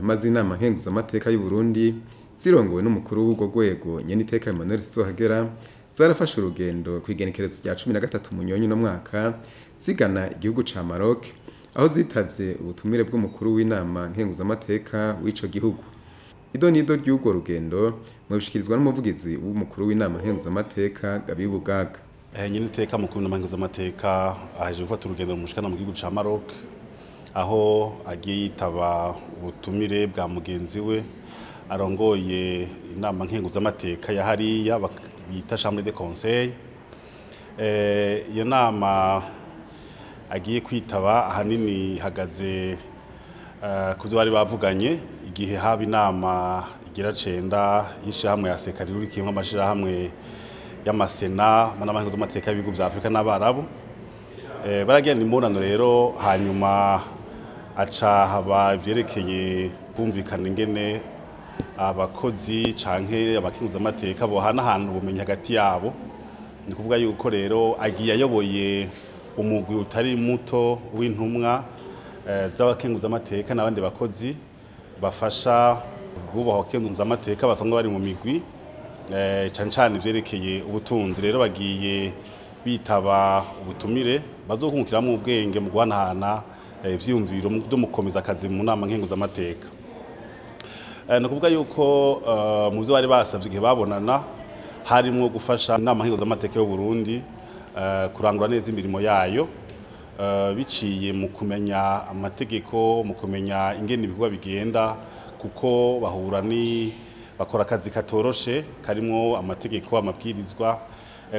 Intumwa z'inama nkenguzamateka y'u Burundi zirongowe n'umukuru w'urwo rwego Nyeniteka Emmanuel Sinzohagera zarafashe urugendo kw'igenekerezo rya 13 Munyonyo no mwaka zigana igihugu ca Maroc, aho zitavye ubutumire bw'umukuru w'inama nkenguzamateka w'ico gihugu. Ido nido ry'urwo rugendo mubishikirizwa n'umuvugizi w'umukuru w'inama nkenguzamateka Gabi Bugaga. Nyeniteka mukuru w'inama nkenguzamateka aje gufata urugendo mushikana mu gihugu ca Maroc, aho agiye yitaba ubutumire bwa mugenzi we arongoye inama nkenguzamateka ya hariya bita Chambre de Conseil. Iyo nama agiye kwitaba ahanini ihagaze ku byo bari bavuganye igihe haba inama igira 9 y'ishirahamwe ya Sekari rurikiyemwo amashirahamwe y'amasena n'amahenguzamateka y'ibihugu vya Afrika n'Abarabu. Baragenda imbonano rero, hanyuma aca haba ivyerekeye kumvikana ingene abakozi canke abakenguzamateka bohanahana ubumenyi hagati yabo. Ni kuvuga yuko rero agiye ayoboye umugwi utari muto w'intumwa z'abakenguzamateka n'abandi bakozi bafasha bubaha abakenguzamateka basanzwe bari mu migwi, cane cane ivyerekeye ubutunzi. Rero bagiye bitaba ubutumire bazokungukiramwo ubwenge mu guhanahana ivyiyumviro byo mukomeza akazi mu nama nkenguzamateka. Ni ukuvuga yuko mu byo bari basabye igihe babonana harimwo gufasha inama nkenguzamateka y'u Burundi kurangura neza imirimo yayo, biciye mu kumenya amategeko, mu kumenya ingene ibikorwa bigenda, kuko bahura ni bakora akazi katoroshe karimwo amategeko, amabwirizwa,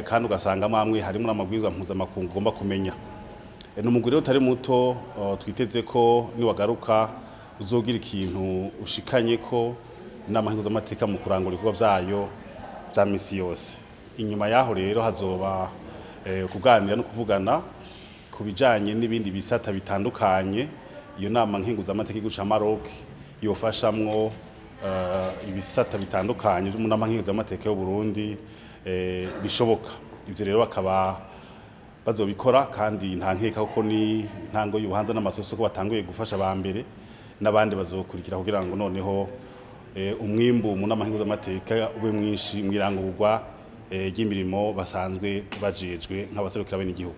kandi ugasanga amwe harimo n'amabwirizwa mpuzamakungu ugomba kumenya. Ni umugwi rero utari muto, twiteze ko niwagaruka uzogira ikintu ushikanye ko inama nkenguzamateka mu kurangura ibikorwa vyayo vya misi yose. Inyuma yaho rero hazoba kuganira no kuvugana ku bijanye n'ibindi bisata bitandukanye iyo nama nkenguzamateka y'igihugu ca Maroc yofashamwo ibisata bitandukanye vyo mu nama nkenguzamateka y'u Burundi bishoboka. Ivyo rero bakaba bazobikora, kandi nta nkeka kuko ni intango y'ubuhanza n'amasoso ko batanguye gufasha ba mbere n'abandi bazokurikira kugira ngo noneho umwimbu mu nama nkenguzamateka ube mwinshi mw'irangurwa ry'imirimo basanzwe bajejwe nk'abaserukira bene igihugu.